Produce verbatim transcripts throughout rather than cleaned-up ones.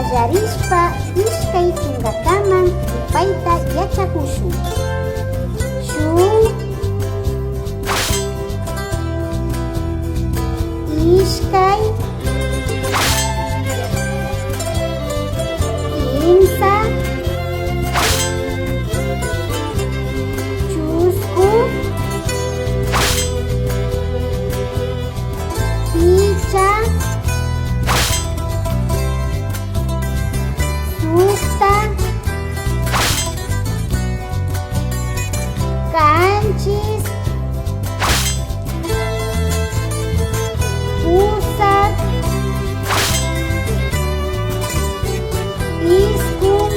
Kallarishpa ishkay chungakaman yupayta yachakushun. Shuk, ishkay, kimsa, chusku, pichka, sukta, kanchis, pusak, iskun,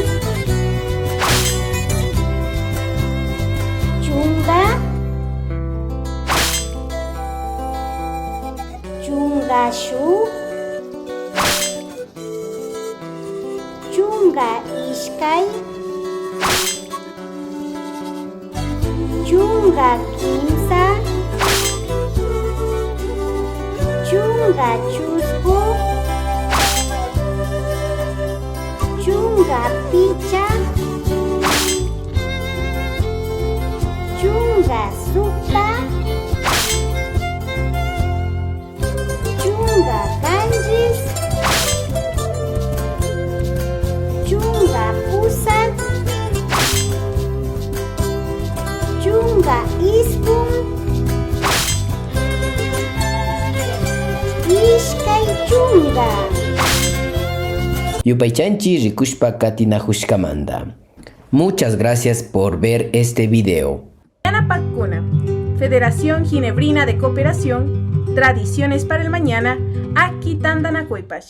chunka, chunka shuk, chunka ishkay, chunka kimsa, chunka chusku, chunka pichka, chunka sukta, chunka kanchis, chunka pusak, chunka iskun, ishkay chunka. Yupaychanchi rikushpa katinajushkamanta. Muchas gracias por ver este video. Yanapakkuna, Federación Ginebrina de Cooperación, Tradiciones para el Mañana, Aki Tantanakuypash.